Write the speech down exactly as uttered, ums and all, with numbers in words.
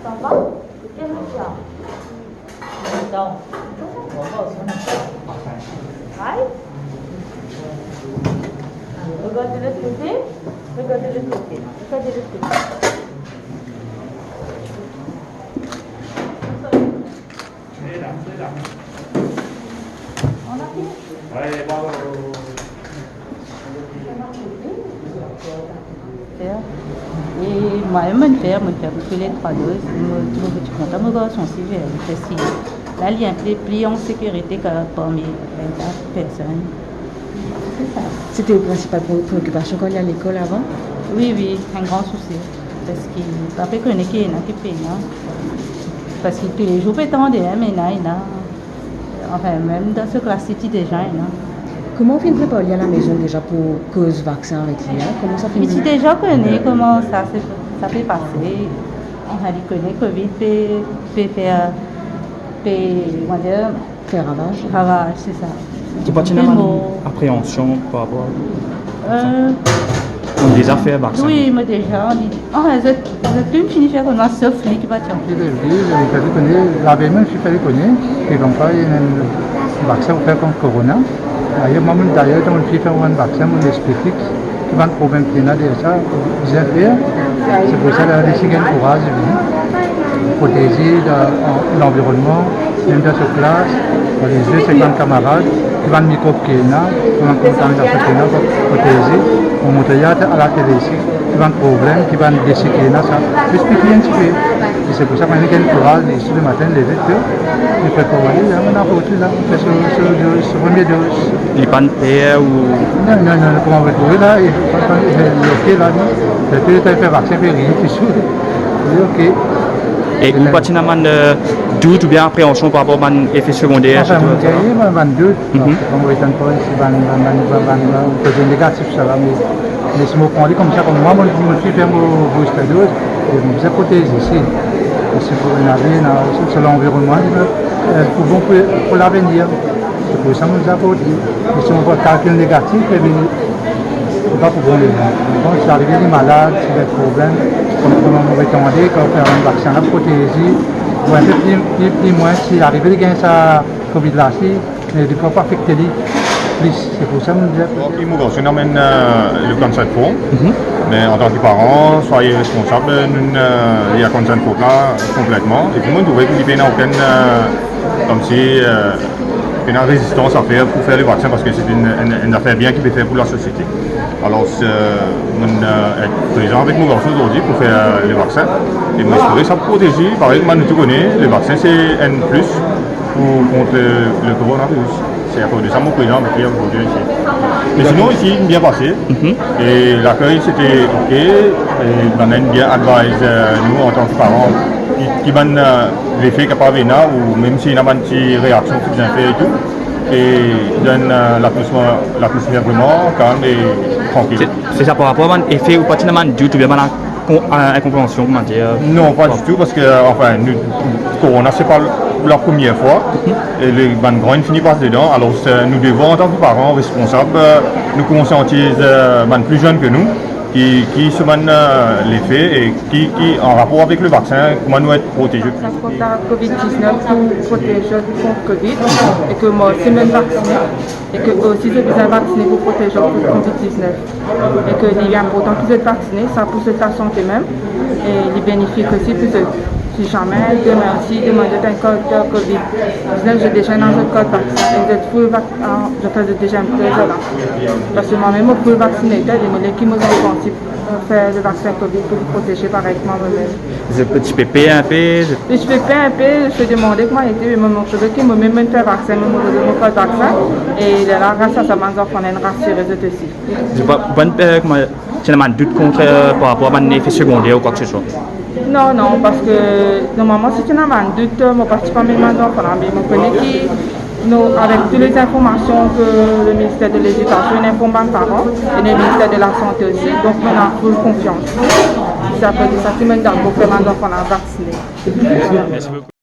Ça va? C'est quel déjà? Attends. Aïe. Regarde de l'autre côté. Regarde de l'autre côté. Regarde de l'autre côté. On a fini? Ouais, bravo. E mwa mem, mo'nn fer, mo'nn fer apeprè le trwa doz, mo, mo ti kontan mo garson osi fer li, parski la li enpe pli an sekirite ki parmi enn ta personn. Se sa. Sete ou prinsipal pre-, preokipasion kan li al lekol avan? Wi, wi, enn gran sousi. Parski pa pe kone ki ena ki pena. Parski toulezour pe tande, hein, ena, ena. Anfin, mem dan so klas, li ti deza ena. Kouma ou finn prepar li alamezon deza pou koz vaksin avek li, hein? Kouma sa finn... Li ti deza kone kouma sa se, sa pe pase. Anfin, li kone covid pe, pe fer, pe, kouma dir, fer ravaz. Ravaz, se sa. Ou pa ti ena bann apreansion par rapor a... Euh, ou deza fer vaksin? Wi, mo deza, li, ah, zot, zot tou finn fini fer kouma, sof li ki pa ti anvi. Li, li, li fer li kone, lavey mem li fer li kone, ki koumkwa ena enn vaksin pou fer kont korona. Dayer, mwa mem, dayer, kan mo'nn fini fer mo bann vaksin, mo'nn explik li ki bann problem ki ena deryer sa, bizin fer. Se pou sa, li isi gagn kouraz, li vini protez li dan, an, lanvironnman, mem dan so klas, dan lezot ek bann kamarad, ki bann mikrob ki ena, ki bann kontaminasion ki ena, pou protez li. Mo montre li a, a latele isi, ki bann problem, ki bann blesi ki ena, sa. Explik li enn tipe. E se pou sa, kan li gagn kouraz, li isi lematin, leve, li prepar li, la, mo aport li la, fer so, so doz, so premie doz. Li pa'nn per ou? Non, non, non, kouma ou trouve la, li pa, pa, li, li oke la, non. Li pe fer vaksin, pe riye, touzour. Li oke. E ou pa ti ena bann, euh, dout oubien apreansion par rapor bann efe segonder, anfin, sirtou mo gagn bann, bann dout. Mhm. Bon, mo etonn pa si bann, bann, bann, bann, bann, bann koze negatif sa la, me, me si mo pran li koumsa, kouma mwa, mo, mo ti fer mo booster doz, e mo bizin protez li isi. Parski pou ena, ena, so, so lanvironnman, li, euh, pou bon pou, pou lavenir. Se pou sa mo bizin aport li. Me si mo pran kalkil negatif, epi li pa pou bon, li. Bon, si arive li malad, si li ena problem, kouma, kouma mo pe tande, kan ou fer enn vaksin la, protez li, pou enpe pli, pli, pli mwin, si arive li gagn sa covid la, si, me li pa pou afekte li plis. Se pou sa mo dir. Bon, ki mo garson amenn, euh, le concert form. Mhm. Me antan ki paran, swa li responsab, euh, nou, euh, li a concert form la konpletman. Epi mo trouve ki li pena okenn, euh, koumsi, euh, pena rezistans a fer pou fer le vaksin, parski se enn, enn, enn zafer bien ki pe fer pou lasosiete. Alor, euh, mo'nn, euh, et prezan avek mo garson ozordi pou fer, euh, le vaksin. E mo espere sa pou protez li, parey kouma nou tou kone, le vaksin se enn plis pou kont, euh, le koronaviris. Se akoz de sa mo prezan avek li ozordi isi. Me sinon, isi, bien pase. Mhm. E lakey, sete oke. E bann la bien advise, euh, nou, antan ki paran, ki, ki bann, euh, lefe kapav ena, ou mem si ena bann ti reaksion ki bizin fer e tou. E donn, euh, latmosfer, latmosfer vreman kalm e trankil. Se, se sa par rapor a bann efe, ou pa ti ena bann dout oubien bann kon-, euh, inkonpreansion, kouma dir? Non, pa ditou, parski, euh, anfin, nou, korona, se pa la premie fwa. Mhm. E le, bann gran inn fini pas dedan. Alor, se, nou devwar antan ki paran responsab, euh, nou konsiantiz, euh, bann pli zenn ki nou, ki, ki so bann, euh, lefe e ki, ki an rapor avek le vaksin, kouma nou et proteze plis. Vaksin kont la covid diznef pou protez kont covid, e ke mwa osi mo'nn vaksine, e ke osi zot bizin vaksine pou protez kont covid diznef. E ke li inportan ki zot vaksine, sa pou zot lasante mem, e li benefik osi pou zot. Si zame demin osi demann zot enn kart covid diznef, zot deza ena zot kart vaksin, e zot full vak-, ah, zot fer zot deziem doz la. Parski mwa mem mo full vaksine, e mo le ki mo zanfan osi fer le vaksin covid pou li proteze parey kouma mwa mem. Zot ti pe per inpe, zot... Ti pe per inpe, zot pe demande kouma li ete, me mo, mo trouve ki mo mem mo'nn fer vaksin, mo, mo donn mo kart vaksin, e lerla gras a sa bann zanfan la inn rasire zot osi. Zot pa, pa, euh, kouma, ti ena bann dout kont, euh, par rapor a bann efe segonder ou kwa ke se swa? Non, non, parski normalman si ti ena bann dout, euh, mo pa ti pe amenn bann zanfan la, me mo kone ki nou, avek tou le zinformasion ke le Minister de Ledikasion inn inform bann paran, e le Minister de Lasante osi, donk nou ena full konfians. Se akoz de sa ki mo'nn dakor fer bann zanfan la vaksine. Mersi boukou.